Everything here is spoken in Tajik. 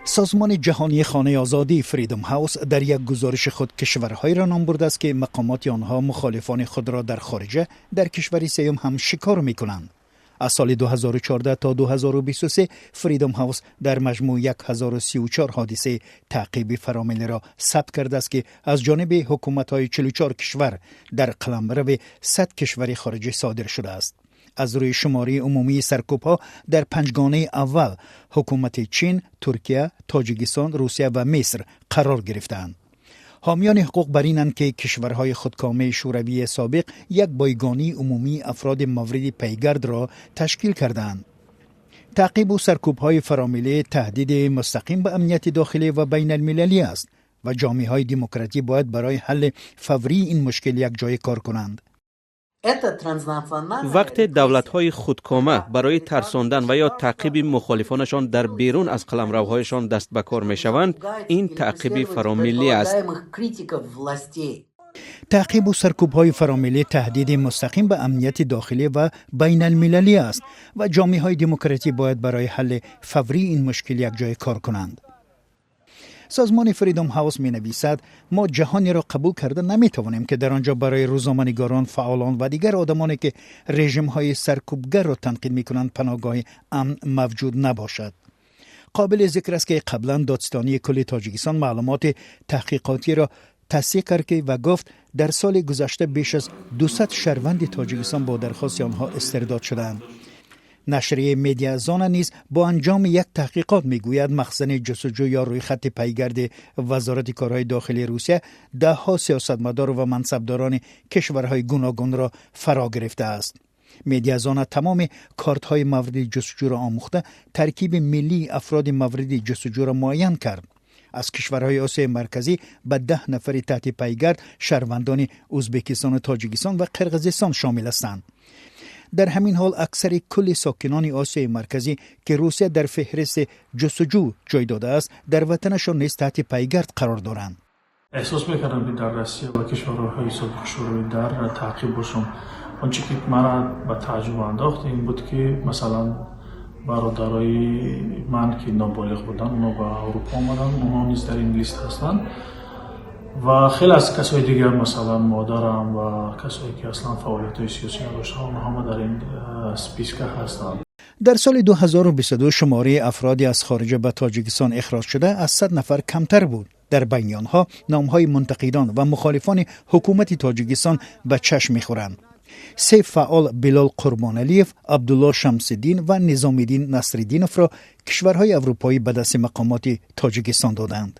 Созмони ҷаҳонии Хонаи озодӣ, Фридом Ҳаус, дар як гузориши худ кишварҳоеро ном бурдааст, ки мақомоти онҳо мухолифони худро дар хориҷа дар кишвари сеюм ҳам шикор мекунанд. Аз соли 2014 то 2023 Фридом Ҳаус дар маҷмӯъ 1034 ҳодисаи таъқиби фаромиллиро сабт кардааст, ки аз ҷониби ҳукуматҳои 44 кишвар дар қаламрави 100 кишвари хориҷӣ содир шудааст. Аз рӯи шумораи умумии саркӯбҳо дар панҷгонаи аввал ҳукумати Чин, Туркия, Тоҷикистон, Русия ва Миср қарор гирифтаанд. Ҳомиёни ҳуқуқ бар инанд, ки кишварҳои худкомаи Шӯравии собиқ як бойгонии умумии афроди мавриди пайгардро ташкил кардаанд. Таъқибу саркӯбҳои фаромиллӣ таҳдиди мустақим ба амнияти дохилӣ ва байналмилалӣ аст ва ҷомеаҳои демократӣ бояд барои ҳалли фаврии ин мушкил якҷоя кор кунанд. Вақте давлатҳои худкома барои тарсондан ва ё таъқиби мухолифонашон дар берун аз қаламравҳояшон даст ба кор мешаванд, ин таъқиби фаромиллӣ аст. Таъқибу саркӯбҳои фаромиллӣ таҳдиди мустақим ба амнияти дохилӣ ва байналмилалӣ аст ва ҷомеаҳои демократӣ бояд барои ҳалли фаврии ин мушкил якҷоя кор кунанд. Созмони Фридом Ҳаус менависад: мо ҷаҳонеро қабул карда наметавонем, ки дар он ҷо барои рӯзноманигорон, фаъолон ва дигар одамоне, ки режимҳои саркӯбгарро танқид мекунанд, паноҳгоҳи амн мавҷуд набошад. Қобили зикр аст, ки қаблан Додситонии кулли Тоҷикистон маълумоти таҳқиқотиро тасдиқ кард ки ва гуфт, дар соли гузашта беш аз 200 шаҳрванди Тоҷикистон бо дархости онҳо истирдод шудаанд. Нашрияи Медиазона низ бо анҷоми як таҳқиқот мегӯяд, махзани ҷустуҷӯ ё рӯйхати пайгарди Вазорати корҳои дохилии Русия даҳҳо сиёсатмадор ва мансабдорони кишварҳои гуногунро фаро гирифтааст. Медиазона тамоми кортҳои мавриди ҷустуҷӯро омӯхта, таркиби миллии афроди мавриди ҷустуҷӯро муайян кард. Аз кишварҳои Осиёи Марказӣ ба 10 нафари таҳти пайгард шаҳрвандони Ӯзбекистону Тоҷикистон ва Қирғизистон шомил ҳастанд. Дар ҳамин ҳол, аксари кулли сокинони Осиёи Марказӣ, ки Русия дар феҳристи ҷустуҷӯ ҷой додааст, дар ватанашон низ таҳти пайгард қарор доранд. Эҳсос мекардам, ки дар Россия ва кишварҳои собиқи Шӯравӣ дар таъқиб бошам. Он чи ки маро ба тааҷҷуб андохт, ин буд, ки масалан бародарои ман, ки ноболиғ буданд, онҳо ба Аврупо омаданд, онҳо низ дар ин лист ҳастанд ва хеле аз касои дигар, масалан модарам ва касое, ки аслан фаъолиятҳои сиёсӣ надоштанд, онҳо ҳама дар ин списка ҳастанд. Дар соли 2022 шумораи афроди аз хориҷа ба Тоҷикистон ихроҷ шуда аз 100 нафар камтар буд. Дар байни онҳо номҳои мунтақидон ва мухолифони ҳукумати Тоҷикистон ба чашм мехӯранд. Се фаъол, Билол Қурбоналиев, Абдулло Шамсиддин ва Низомиддин Насриддиновро кишварҳои аврупоӣ ба дасти мақомоти Тоҷикистон доданд.